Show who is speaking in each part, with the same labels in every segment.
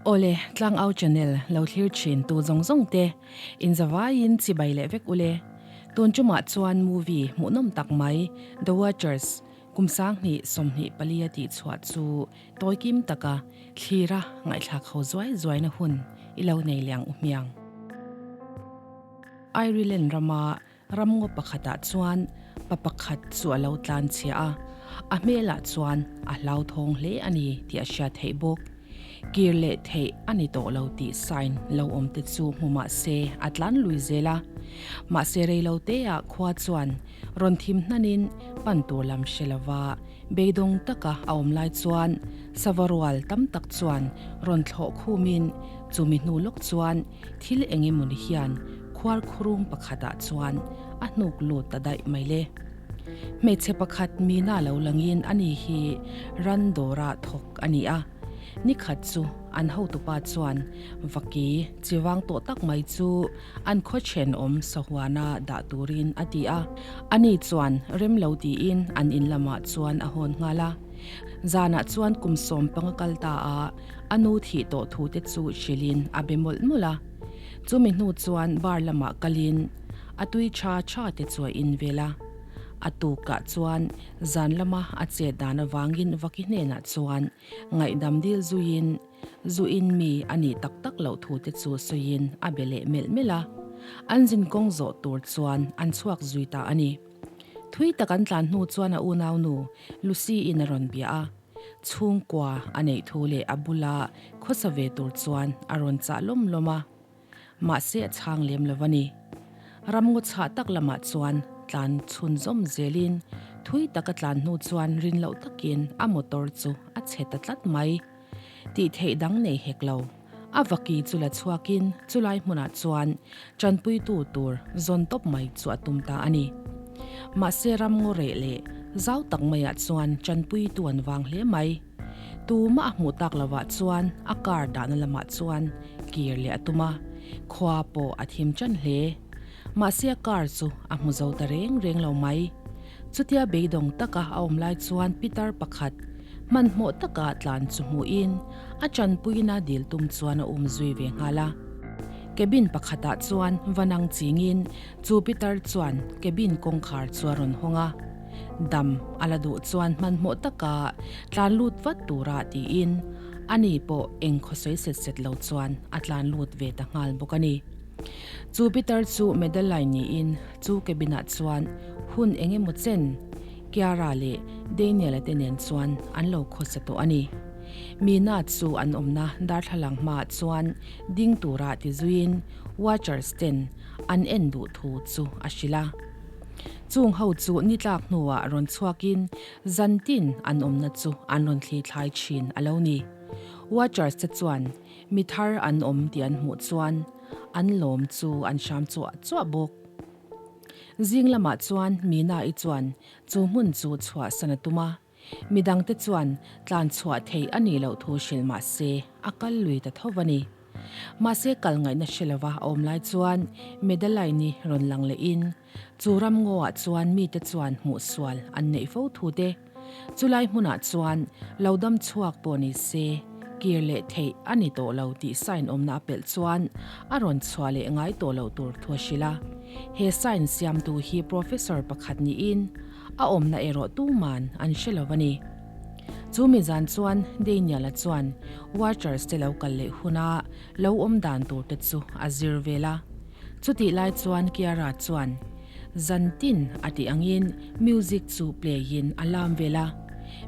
Speaker 1: Awle, Tlangau Channel lo thlir thin tu zawng zawng te inzavaiin chibai leh vek ule. Tun tumah chuan movie hmuhnawm tak mai The Watchers kum 2024 a tihchhuah chu tawikim taka thlira ngaihthlak ho zuai zuaina hun i lo nei liang u hmiang. Ireland rama Ramngaw pakhatah chuan pa pakhat chu a lo tlan chhia a, a hmelah chuan a hlauthawng hle a ni tih a hriat theih bawk. Kir leh theih a ni tawh lo tih sign lo awm te chu hmu mah se a tlan lui zel a. Mahse rei lo teah khua chuan rawn thim hnanin pan tur lam hre lova beidawng taka a awm lai chuan sava rual tam tak chuan rawn thlawh khumin chumi hnu lawk chuan Thil eng emawni hian khuar khurung pakhatah chuan a hnuk lut ta daih mai le. Hmeichhe pakhat mina lo langin ani hi ran dawra thawk a ni a. Nikhat chu an hotupa chuan vaki chivang tawh tak mai chu an khaw thenawm sahuana dah turin a ti a. Ani chuan rem lo tiin an in lamah chuan a hawn nghal a. Zanah chuan kum 15 kal ta a. A nu thih tawh thu te chu hrilhin a be mawlh mawlh a. Chumi hnu chuan bar lamah kalin a tui tha tha te chu a in vel a. A tukah chuan zan lama a chet dan avangin Vaki hnenah chuan ngaihdam dil zuiin zu in mi a nih tak tak loh thu te chu sawiin a be leh melh melh a. An zin kawng zawh tur chuan an chhuak zui ta a ni. Thui tak an tlan hnu chuan a unaunu Lucy-in a rawn bia a. Chhungkua a neih thu leh a bula khawsa ve tur chuan a rawn chah lawm lawm a, mahse a chhang lem lo a ni. Ramngaw chhah tak lamah chuan tlan chhun zawm zelin thui taka tlan hnu chuan rin loh takin a motor chu a chhe ta tlat mai. Tih theih dang nei hek lo. A vaki chu la chhuakin chulai hmunah chuan tanpuitu tur zawn tawp mai chu a tum ta a ni. Mahse ramngaw reh leh zau tak maiah chuan tanpuitu an vang hle mai. Tumah a hmuh tak lovah chuan a car dahna lamah chuan kir leh a tum a, khua pawh a thim tan hle. Mahse a car chu a hmu zo ta reng reng lo mai. Chutia beidawng taka a awm lai chuan pitar pakhat hmanhmawh taka tlan chu hmuhin a tanpuina dil tum chuan a um zui ve nghal a. Cabin pakhatah chuan va nang chingin chu pitar chuan cabin kawngkhar chu a rawn hawng a. Dam a la duh chuan hmanhmawh taka tlan lut vat tura tiin ani pawh eng khawsawi set set lo chuan a tlan lut ve ta nghal bawk a ni. Chu pitar chu Madeline niin chu cabin-ah chuan hun eng emaw chen Kiara leh Daniel-a te nen chuan an lo khawsa tawh a ni. Mina chu an awmna darthlalang hmaah chuan ding tura ti zuiin Watchers ten an en duh thu chu a hrilh a. Chung ho chu ni tlak hnuah rawn chhuakin zantin an awmna chu an rawn thli thlai thin a lo ni. Watchers te chuan mi thar an awm tih an hmuh chuan an lawm chu an hram chuah chuah bawk. Zing lamah chuan Mina-i chuan chu hmun chu chhuahsan a tum a, midangte chuan tlan chhuah theih a nih loh thu hrilh mah se a kal lui ta tho a ni. Mahse kal ngaihna hre lova a awm lai chuan Medaline-i rawn lang lehin chu ramngaw-ah chuan mite chuan hmuh sual an neih fo thu te, Chulai hmunah chuan lo dam chhuak pawh ni se, kir leh theih a ni tawh lo tih sign awmna a pelh chuan a rawn chhuah leh ngai tawh loh tur thu a hrilh a. He sign siamtu hi professor pakhat niin a awmna erawh tuman an hre lo a ni. Chu mi zan chuan Daniel-a chuan Watchers te lo kal leh huna lo awm dan tur te chu a zir vel a. Chutih lai chuan Kiara chuan Zantin a tih angin music chu play in a lam vel a.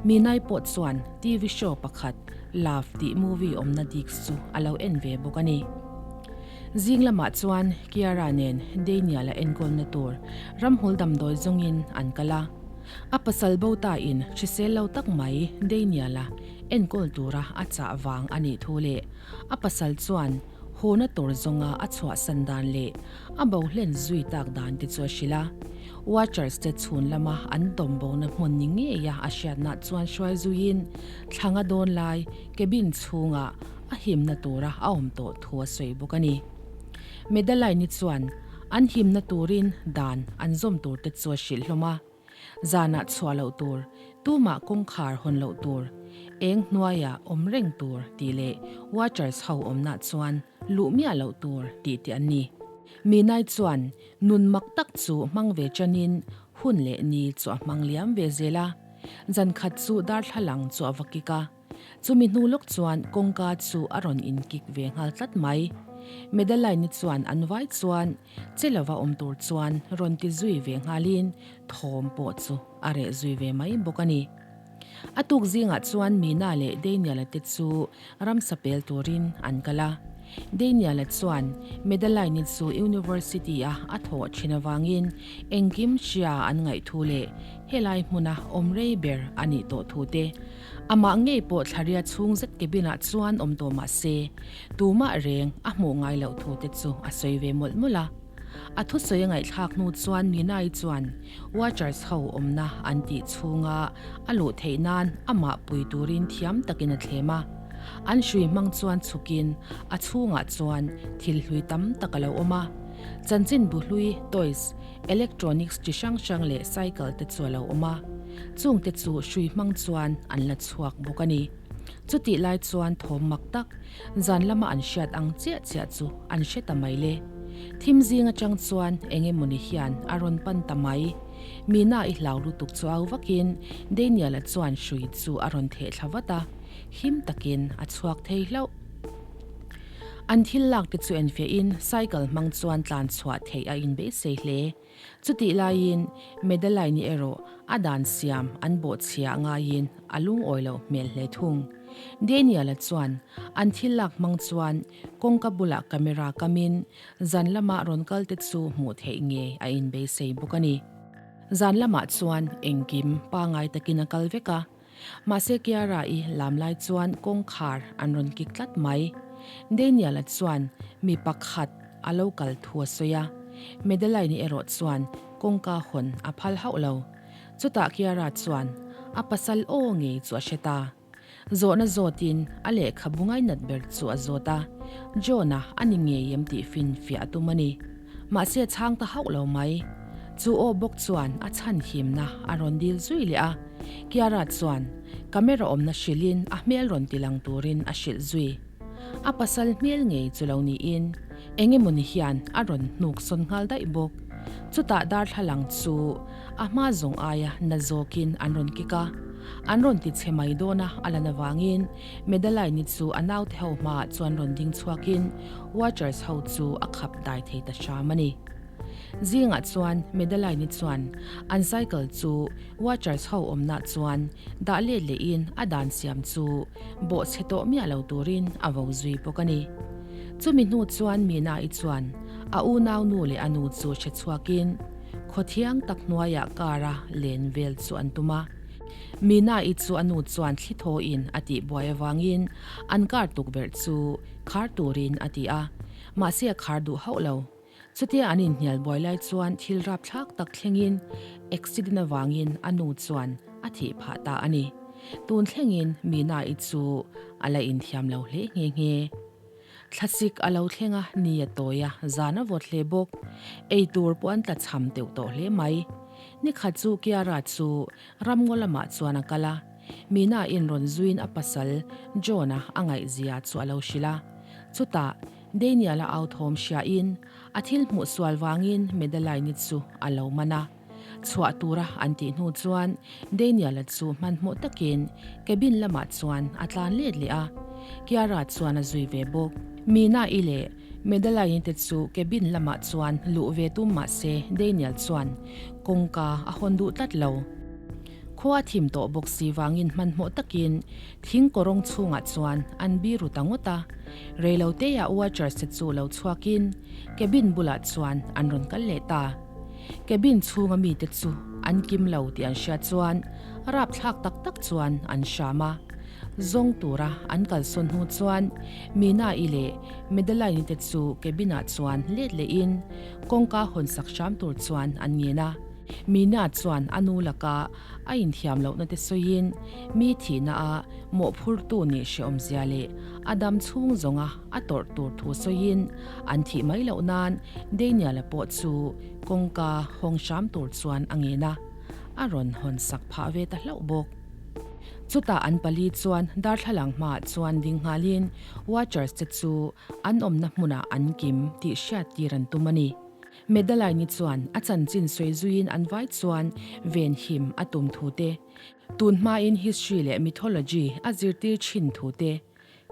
Speaker 1: Minai pawh chuan TV show pakhat Love tih movie awmna disc chu a lo en ve bawk a ni. Zing lamah chuan Kiara nen Daniel a enkawlna tur ramhul damdawi zawngin an kal a. A pasal bo ta in hrisel lo tak mai Daniel a enkawl tura a chah vang a nih thu leh a pasal chuan Hawna tur zawnga a chhuahsan dan leh a bo hlen zui tak dan te chu a hrilh a. Watchers te chhun lama an tawm bona hmun ni ngeia a hriatna chuan hruai zuiin thlanga dawn lai cabin chhungah a himna tura a awm tawh thu a sawi bawk a ni. Medaline-i chuan an himna turin dan an zawm tur te chu a hrilh hlawm a. Zanah chhuah loh tur, tumah kawngkhar hawn loh tur. Eng hnuaia awm reng tur tih leh Watchers ho awmna chuan luh miah loh tur tih te an ni. Minai chuan nun mak tak chu hmang ve chanin hun leh ni chu a hmang liam ve zel a. Zan khat chu darthlalang chu a va kik a. Chumi hnu lawk chuan kawngka chu a rawn inkik ve nghal tlat mai. Medaline-i chuan an vai chuan che lova awm tur chuan rawn ti zui ve nghalin thawm pawh chu a reh zui ve mai bawk a ni. A tuk zingah chuan Mina leh Daniel-a te chu ramsa pel turin an kal a. Daniel-a chuan Medaline-i chu University-a a thawh thin avangin engkim hria an ngaih thu leh helai hmuna awm rei ber a nih tawh thu te Amah ngei pawh thlaria chhung zet cabin ah chuan awm tawh mah se, tumah reng a hmuh ngai loh thu te chu a sawi ve mawlh mawlh a. A thusawi a ngaihthlak hnu chuan Minai chuan Watchers ho awmna an tih chhunga a luh theih nan amah pui turin thiam takin a thlem a. An hrui hmang chuan chhukin a chhungah chuan thil hlui tam tak a lo awm a. Chanchin bu hlui, toys, Electronics chi hrang hrang leh cycle te chu a lo awm a, chungte chu hrui hmang chuan an la chhuak bawk a ni. Chutih lai chuan thawm mak tak, zan lama an hriat ang chiah chiah chu an hre ta mai le. Thim zing atang chuan eng emawni hian a rawn pan ta mai. Mina i hlau lutuk chu au vakin Daniel-a chuan hrui chu a rawn theh thla vat a, him takin a chhuak thei hlauh. An thil lak te chu enfiahin cycle hmang chuan tlan chhuah theih a inbeisei hle. Chutih laiin Medaline-i erawh a dan siam an bawhchhia ngaiin a lungawi loh hmel hle thung. Daniel-a chuan an thil lak hmang chuan kawngka bulah camera kamin zan lama rawn kal te chu hmuh theih ngei a inbeisei bawk a ni. Zan lamah chuan engkim pangai takin a kal vek a. Mahse Kiara-i lam lai chuan kawngkhar an rawn kik tlat mai. Daniel-a chuan mi pakhat a lo kal thu a sawi a, Medeline-i erawh chuan kawngka hawn a phal hauh lo. Chutah Kiara chuan a pasal aw ngei chu a hre ta. Zawhna zawtin a lehkhabu ngainat ber chu a zawt a, John-a a ni ngei em tih finfiah a tum a ni. Mahse a chhang ta hauh lo mai. Chu aw bawk chuan a chhan himna a rawn dil zui leh a. Kiara chuan camera awmna hrilhin a hmel rawn ti lang turin a hrilh zui. A pasal hmel ngei chu lo niin eng emawni hian a rawn hnuk sawn nghal daih bawk. Chutah darthlalang chu a hma zawng aia na zawkin an rawn kik a. An rawn ti chhe mai dawn a a lan avangin Medaline-i chu a naute ho hmaah chuan rawn ding chhuakin Watchers ho chu a khap dai thei ta hram a ni. Zingah chuan Medaline-i chuan an cycle chu Watchers ho awmnah chuan dah let lehin a dan siam chu bawhchhe tawh miah lo turin a vo zui bawk a ni. Chumi hnu chuan Mina-i chuan a unau nu leh a nu chu hre chhuakin khawthiang tak hnuaiah car-a len vel chu an tum a. Mina-i chu a nu chuan thli thawiin a tihbuai avangin an car tukverh chu khar turin a ti a, mahse a khar duh hauh lo. Chutia an inhnial buai lai chuan thil rapthlak tak thlengin accident avangin a nu chuan a thih phah ta a ni. Tun thlengin Mina-i chu a la inthiam lo hle nghe nghe. Thlasik a lo thleng a, ni a tawi a, zan a vawt hle bawk. Ei tur pawh an tla cham teuh tawh hle mai. Nikhat chu Kiara chu ramngaw lamah chuan a kal a, Mina in rawn zuiin a pasal John-a a ngaihzia chu a lo hrilh a. Chutah, Daniel-a au thawm hriain a thil hmuh sual vangin Medaline-i chu a lo man a. Chhuah tura an tih hnu chuan Daniel-a chu hmanhmawh takin cabin lamah chuan a tlan let leh a, Kiara chuan a zui ve bawk. Mina-i leh Medaline-i te chu cabin lamah chuan luh ve tum mah se Daniel chuan kawngka a hawn duh tlat lo. Khua a thim tawh bawk si vangin hmanhmawh takin thing kawrawng chhungah chuan an biru ta ngawt a. Reiloteah watchers te chu lo chhuakin cabin bulah chuan an rawn kal leh ta. Cabin chhunga mite chu an kim lo tih an hriat chuan rapthlak tak tak chuan an hram a. Zawng tura an kalsawn hnu chuan Mina-i leh Medaline-i te chu cabin-ah chuan let lehin kawngka hawnsak hram tur chuan an ngen a. Mina chuan a nu laka a inthiam lohna te sawiin mi thihna a mawhphurtu nih hrehawmzia leh a dam chhung zawnga a tawrh tur thu sawiin an thih mai loh nan Daniel-a pawh chu kawngka hawng hram tur chuan a ngen a, a rawn hawn sak phah ve ta hlauh bawk. Chutah an pali chuan darthlalang hmaah chuan ding nghalin Watchers te chu an awmna hmunah an kim tih hriattir an tum a ni. Medalaini chuan a chanchin sawi zuiin an vai chuan venhim a tum thu te, tun hmain history leh mythology a zirtir thin thu te,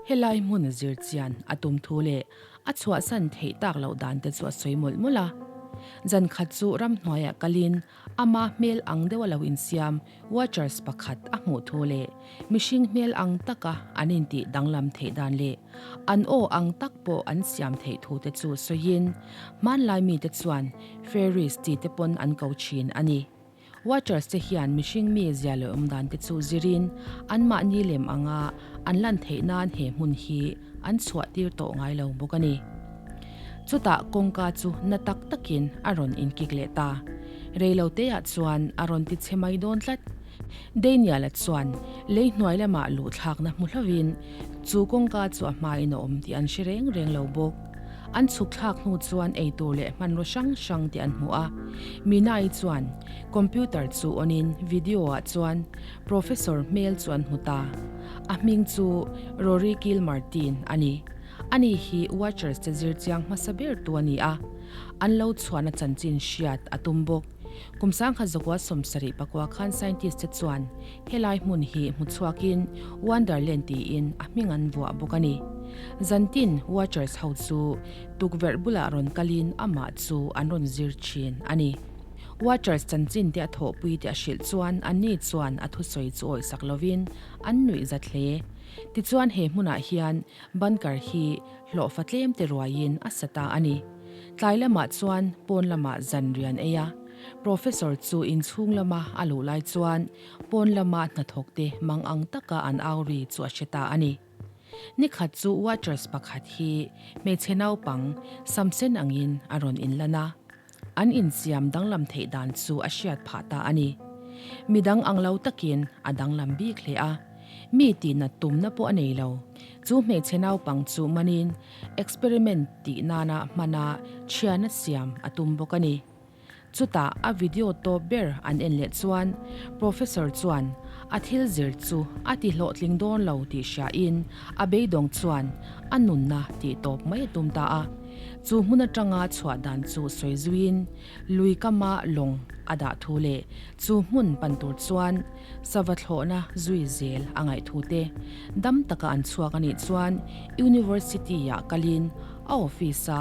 Speaker 1: helai hmun zir chian a tum thu leh a chhuahsan theih tak loh dan te chu a sawi mawlh mawlh a. Zan khat chu ramhnuaiah kalin ama hmel ang deuh a lo insiam Watchers pakhat a hmuh thu leh mihring hmel ang taka an intih danglam theih dan leh an aw ang tak pawh an siam theih thu te chu sawiin hmanlai mite chuan fairies tih te pawn an ko thin a ni. Watchers te hian mihring mi zia leh awm dan te chu zirin anmahni lem anga an lan theih nan he hmun hi an chhuah tir tawh ngai lo bawk a ni. Chutah kawngka chu na tak takin a rawn inkik leh ta. Reiloteah chuan a rawn ti chhe mai dawn tlat. Daniel-a chuan lei hnuai lamah luh thlakna hmu hlovin chu kawngka chu a hmain a awm tih an hre reng reng lo bawk. An chhuk thlak hnu chuan eitur leh hmanraw hrang hrang te an hmu a. Mina-i chuan computer chu on-in video-ah chuan Professor hmel chu an hmu ta. A hming chu Rory Kilmartin a ni. Ani hi Watchers te zir chiang hmasa ber tu a ni a, an lo chhuahna chanchin hriat a tum bawk. Kum sangkhat zakua 70 pakua khan scientist te chuan helai hmun hi hmu chhuakin Wonderland tiin a hming an vuah bawk a ni. Zantin Watchers ho chu tukverh bulah rawn kalin amah chu an rawn zir thin a ni. Watchers chanchin te a thawhpui te a hrilh chuan anni chuan a thusawi chu awihsak lovin an nuih zat hle. Tichuan he hmunah hian Bunker hi hlawhfa tlem te ruaiin a sa ta a ni. Tlai lamah chuan pawn lamah zan rian ei a, Professor chu inchhung lama a luh lai chuan pawn lama hnathawk te mang ang taka an au ri chu a hre ta a ni. Nikhat chu Watchers pakhat hi hmeichhe naupang sam sen angin a rawn inlan a. An insiam danglam theih dan chu a hriat phah ta a ni. Midang ang lo takin a danglam bik hle a, mi tihnat tumna pawh a nei lo. Chu hmeichhe naupang chu manin experiment tih nana hmana thiana siam a tum bawk a ni. Chutah a video tawp ber an en leh chuan Professor chuan a thil zir chu a ti hlawhtling dawn lo tih hriain a beidawng chuan a nunna tih tawp mai a tum ta a. Chu hmun atanga chhuah dan chu sawi zuiin lui kama lawng a dah thu leh chu hmun pan tur chuan sava thlawhna zui zel a ngaih thu te dam taka an chhuak a nih chuan University-ah kalin a office-a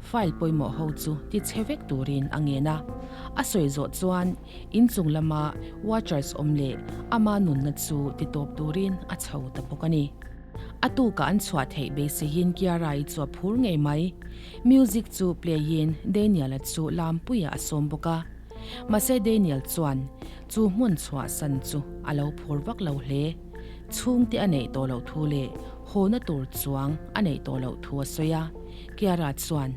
Speaker 1: file pawimawh ho chu ti chhe vek turin a ngen a. A sawi zawh chuan inchung lama watchers awm leh ama nunna chu ti tawp turin a chho ta bawk a ni. A tukah an chhuah theih beiseiin Kiara-i chu a phur ngei mai. Music chu play-in Daniel-a chu lampuiah a sawm bawk a. Mahse Daniel chuan chu hmun chhuahsan chu a lo phur vak lo hle. Chhungte a neih tawh loh thu leh hawna tur chuang a neih tawh loh thu a sawi a. Kiara chuan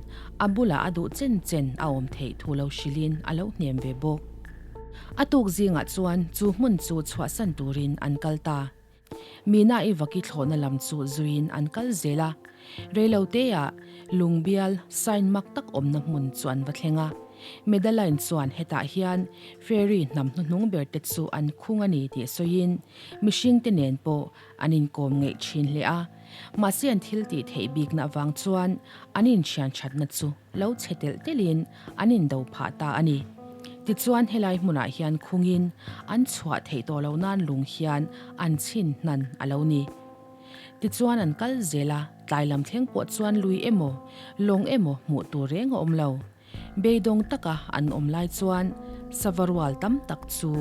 Speaker 1: a bulah a duh chen chen a awm theih thu lo hrilhin a lo hnem ve bawk. A tuk zingah chuan chu hmun chu chhuahsan turin an kal ta. Mina i vaki thlawhna lam chu zuiin an kal zel a, reiloteah lungbial sign mak tak awmna hmun chu an va thleng a. Medaline chuan hetah hian fairy hnam hnuhnung ber te chu an khung a ni tih sawiin mihringte nen pawh an inkawm ngeih thin hle a, mahse an thil tih theih bikna avang chuan an inthian thatna chu lo chhe telh telhin an indo phah ta a ni. Tichuan helai hmunah hian khungin an chhuah theih tawh loh nan lung hian an chhin hnan a lo ni. Tichuan an kal zel a, tlai lam thleng pawh chuan lui emaw, lawng emaw hmuh tur reng a awm lo. Beidawng taka an awm lai chuan sava rual tam tak chu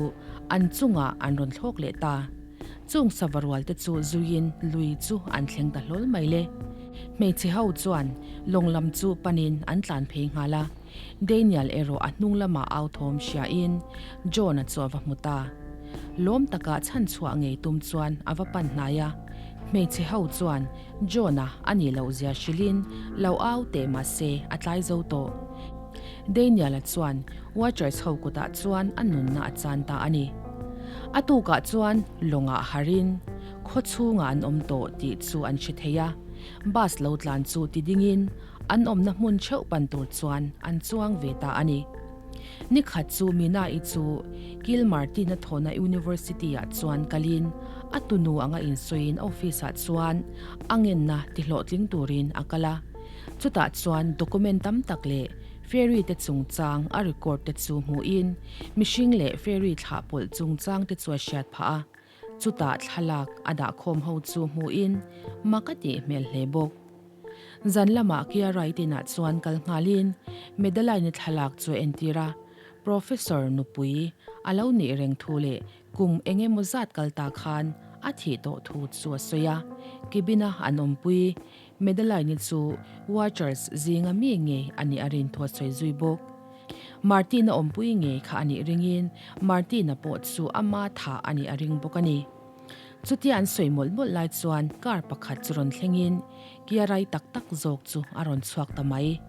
Speaker 1: an chungah an rawn thlawk leh ta. Chung sava rual te chu zuiin lui chu an thleng ta hlawl mai le. Hmeichhe ho chuan lawng lam chu panin an tlan phei nghal a. Daniel erawh a hnung lamah au thawm hriain John-a chu a va hmu ta. Lawm takah chhan chhuah ngei tum chuan a va pan hnai a. Hmeichhe ho chuan John-a a nih loh zia hrilhin lo au teh mah se a tlai zo tawh. Daniel-a chuan Watchers ho kutah chuan a nunna a chan ta a ni. A tukah chuan lawngah harin khaw chhungah an awm tawh tih chu an hre thei a. Bus lo tlan chu ti dingin An awmna hmun theuh pan tur chuan an chuang ve ta a ni. Nikhat chu Mina-i chu Kilmartin-a thawhna University-ah chuan kalin A tunu anga insawiin office ah chuan a ngenna tihlawhtling turin a kal a. Chutah chuan document tam tak leh fairy te chungchang a record te chu hmuhin mihring leh fairy thlah pawlh chungchang te chu a hriat phah a. Chutah thlalak a dahkhawm ho chu hmuhin mak a tih hmel hle bawk. Zan lamah Kia Wright-inah chuan kal nghalin Madeline-i thlalak chu a entir a, Professor nupui a lo nih reng thu leh kum eng emaw zat kal ta khan a thih tawh thu chu a sawi a. Cabin-a an awmpui Madeline-i chu Watchers zinga mi ngei a nih a rin thu a sawi zui bawk. Martin-a awmpui ngei kha a nih ringin Martin-a pawh chu ama thah a nih a ring bawk a ni. Chutia an sawi mawlh mawlh lai chuan car pakhat chu rawn thlengin kia rai tak tak zawk chu a rawn chhuak ta mai.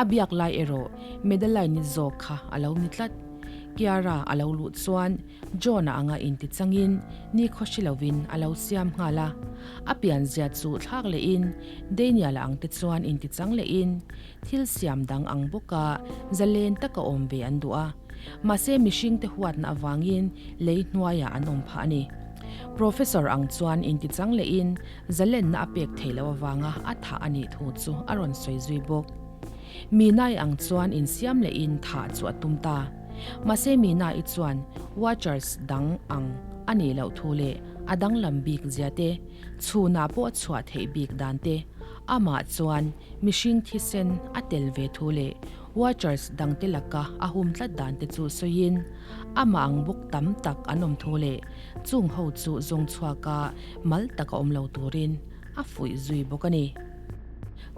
Speaker 1: A biak lai erawh Madeline-i zawk kha a lo ni tlat. Kiara a lo luh chuan John-a anga inti changin nikhaw hre lovin a lo siam nghal a. A pianzia chu thlak lehin Daniel-a ang te chuan inti chang lehin thil siam dang ang bawka zalen taka awm ve an duh a. Mahse mihringte huatna avangin lei hnuaiah an awm phah a ni. Professor ang chuan intichang lehin zalenna a pek theih loh avanga a thah a nih thu chu a rawn sawi zui bawk. Minai ang chuan insiam lehin thah chu a tum ta. Mahse Minai chuan Watchers dang ang a nih loh thu leh a danglam bik zia te, chhunah pawh a chhuah theih bik dan te, amah chuan mihring thisen a tel ve thu leh Watchers dangte laka a hum tlat dan te chu sawiin, amah ang bawk tam tak an awm thu leh chung ho chu zawng chhuaka mal taka awm lo turin a fuih zui bawk a ni.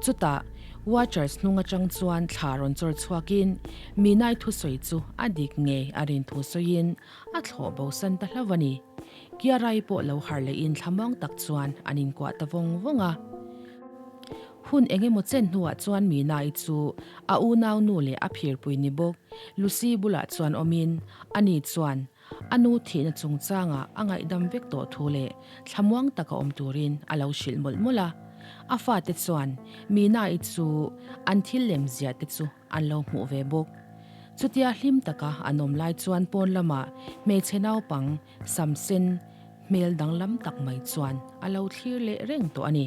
Speaker 1: Chutah, Watchers hnung atang chuan thla rawn chawr chhuakin Minai thusawi chu a dik ngei a rin thu sawiin a thlawh bosan ta hlauh a ni. Kiarai pawh lo harh lehin thlamuang tak chuan an inkuah ta vawng vawng a. Hun eng emaw chen hnuah chuan Mina-i chu a unau nu leh a phirpui ni bawk Lucy bulah chuan awmin ani chuan a nu thihna chungchangah a ngaihdam vek tawh thu leh thlamuang taka awm turin a lo hrilh mawlh mawlh a. A fate chuan Mina-i chu an thil lem ziah te chu an lo hmuh ve bawk. Chutia hlim taka an awm lai chuan pawn lamah hmeichhe naupang sam sen hmel danglam tak mai chuan a lo thlir leh reng tawh a ni.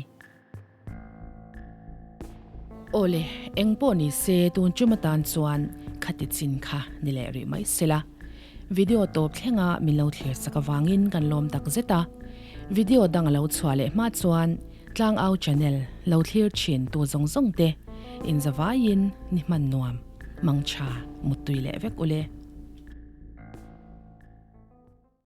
Speaker 1: Awle, eng pawh ni se tun tum atan chuan khati chin kha ni leh rih mai se la. Video tawp thlenga min lo thlir sak avangin kan lawm tak zet a. Video dang a lo chhuah leh hma chuan Tlangau channel lo thlir thin tu zawng zawng te inzavaiin ni hman nuam, mangtha, muttui leh vek ule.